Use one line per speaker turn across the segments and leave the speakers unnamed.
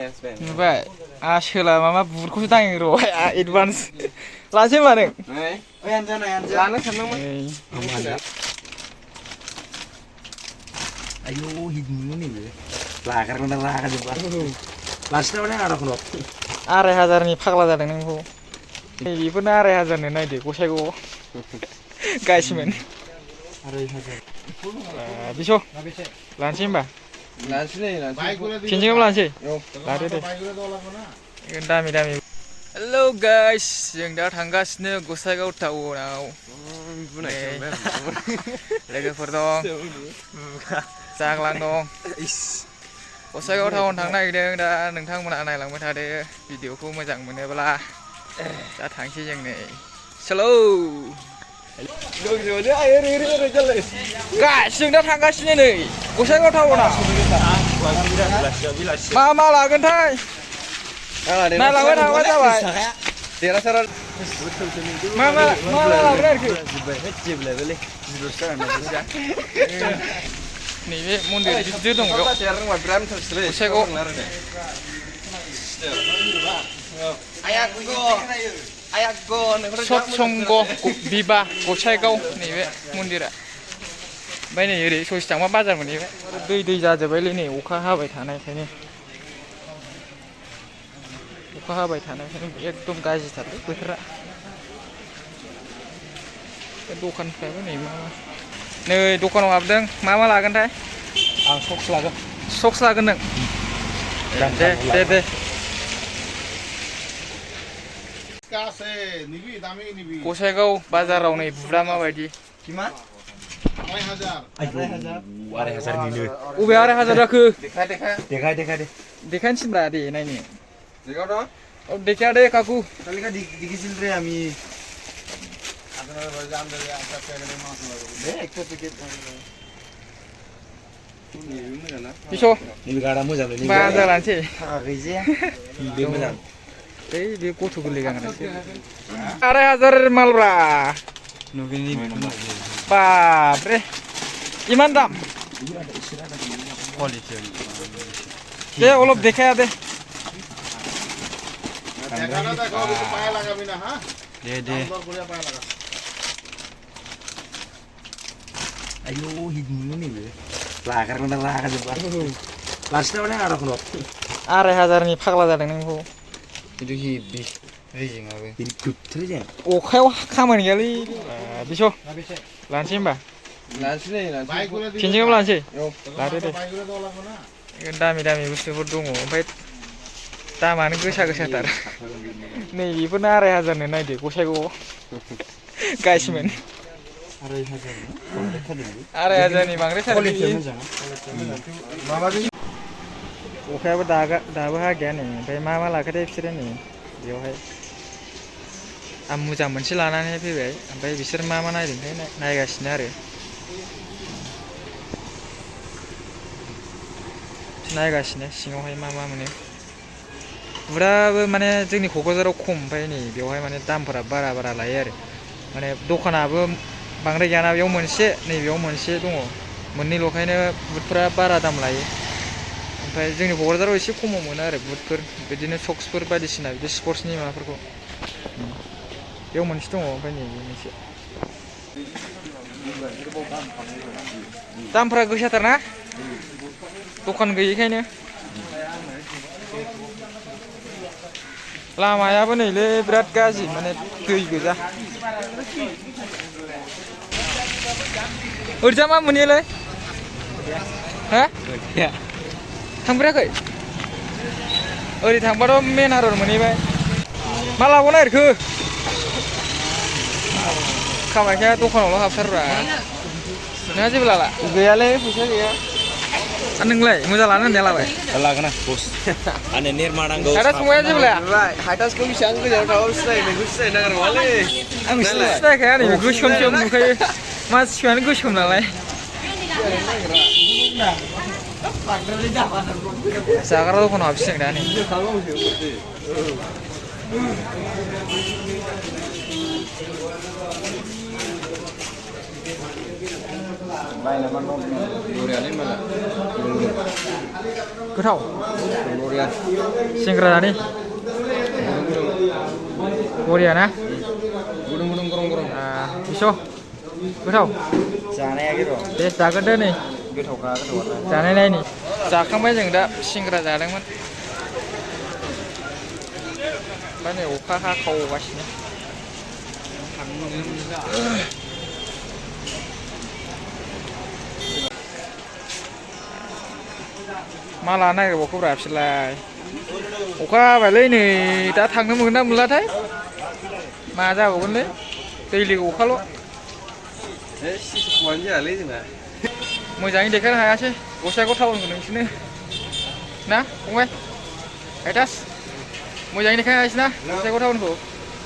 नुबाय सोला माबा बुटखौसो दाङो र' एडभान्स लानोसै होनबा नों
लानो सानदोंमोन
ayo hidungnya nih lagar mana lagar coba lasnya mana ada kalau
2500नि फाग्ला जादों नोंखौ बेफोरनो 2500नो नायदो गसाइगाव गाइसमोन 2500 बिस' लानोसै होनबा खेनसेआव लानोसै लादो दे दामि दामि हेलौ गाइस जों दा थांगासिनो गसाइगाव टाउनाव लोगोफोर दं जाग्लां दं गसाइगाव टाउन थांनो नागिरदों दा नोंथांमोना नायलांबाय थादो भिडिअखौ मोजां मोनोब्ला दा थांसै जों नै स्लौ गाइस जों दा थांगासिनो नै गसाइगाव टाउनाव मा लागोनथाय नायलांबाय थांबाय जाबाय
देरहासारा
मा लागोन आरोखि नैबे मन्दिर गिदिर दं बेयाव गसाइगाव सत्संग बिबा गसाइगाव नैबे मन्दिरा ओमफ्राय नै ओरै ससे थांबा बाजार मोनहैबाय दै जाजोब्बायलै नै अखा हाबाय थानायखायनो एकदम गाज्रिथारलै बोथोरा दखानफ्राबो नै नै दखानाव हाबदों मा लागोनथाय
आं
सक्स लागोन नों दे गसाइगाव बाजाराव नै बुटआ माबायदि
अबे
2500 जाखो
देखा
थिनब्रा दे नायनो देखा दे काकू
दिखिसिल रे आम्ही
बिस'
नैबे गाड़ा मोजां लै
बाजार लानोसै
गैजाया बे मोजां
बे गथ' गोरलै गानग्रासो 2500 मालब्रा बापरे इमान दाम दे अलप देखाया दे दे
ayo hidungnya nih lagar mana lagar coba lasnya mana ada kalau
2500नि फाग्ला जादों नोंखौ
itu hibi रेजिंआबो
ini गुथ्रे जाया
अखायाव खामानि गैयालै बिस' लानोसै होनबा खेनसेआव लानोसै लादो दे दामि बुस्थुफोर दङ ओमफ्राय दामानो गोसाथार नै बेफोरनो 2500नो नायदो गसाइगाव गाइसमोन 2500नि बांद्रायथारलै अखायाबो दाबो हागाया नै ओमफ्राय मा लाखोथाय बिसोरो नै बेवहाय आं मोजां मोनसे लानानै फैबाय ओमफ्राय बिसोर मा नायदोंथाय नायगासिनो आरो सिङावहाय मा मोनो बुटआबो माने जोंनि क'क्राझाराव खम ओमफ्राय नै बेवहाय माने दामफोरा बारा लायो आरो माने दखानाबो बांद्राय गैयाना बेयाव मोनसे नैबेयाव मोनसे दङ मोननैल'खायनो बुटफोरा बारा दाम लायो ओमफ्राय जोंनि क'क्राझाराव एसे खमाव मोनो आरो बुटफोर बिदिनो सक्सफोर बायदिसिना बिदि स्पर्ट्सनि माबाफोरखौ बेयाव मोनसे दङ ओमफ्राय नैबे मोनसे दामफ्रा गोसाथारना दखान गैयैखायनो लामायाबो नैलै बिराद गाज्रि माने दै गोजा ओरैजा मा मोनहैयोलै हा थांफेराखै ओरै थांबाथ' मेन हारर मोनहैबाय मा लाबावनो नागिरखो कामाख्या दखानावल' हाबथारब्रा नोंहा जेबो लाला
गैयालै फैसा गैया
नोंलाय मोजां लानो होननाया लाबाय
लागोन बस आने निर्मा नांगौ
हायटास फंबाया जेबो लाया
हायटासखौ बेसेबां गोजानाव थाबाबो सिनायनोखौ सिनायनांगौ नङालै
आं सिनायखाया नै गोसोम नुखायो मानसिफ्रानो गोसोम नालाय जाग्रा दखानाव हाबसिगोन दा नै
बरियालै माला
गोथाव
बरिया
सिंग्रा दानि बरिया ना
गुदुं गुदुं गरम गरम
बिस' गोथाव
जानाया गिरो
दे जागोन दे नै
गोथावखा गोथावालाय
जानाय नायनि जाखांबाय जों दा सिंग्रा जादोंमोन ओमफ्राय नै अखा हाखावगासिनो मा लानो नागिरबावखोब्रा बिसोरलाय अखा हाबायलै नै दा थांनो मोनगोन ना मोनलाथाय मा जाबावगोनलै दैलिग अखाल'
सिसुखौआनो जायालै जोंना
मोजाङै देखायनो हायासै गसाइगाव टाउनखौ नोंसोरनो ना फंबाय आइटास मोजाङै देखायनो हायासै ना गसाइगाव टाउनखौ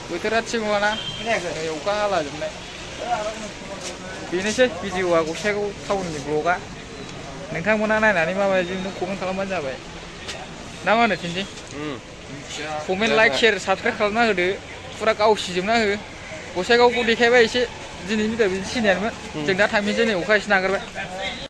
बोथोरा थिग नङाना नै अखा हालाजोबनाय बेनोसै भिडिअ'आ गसाइगाव टाउननि ब्लगआ नोंथांमोना नायनानै माबायदि नों कमेन्ट खालामबानो जाबाय ना मा होनो थिनदि कमेन्ट लाइक शेयार साबसक्राइब खालामना होदो फुरा गावसिजोबना हो गसाइगावखौ देखायबाय एसे दिनैनि भिडिअ' बिदि सिनियानोमोन जों दा थांफिनसै नै अखा एसे नागारबाय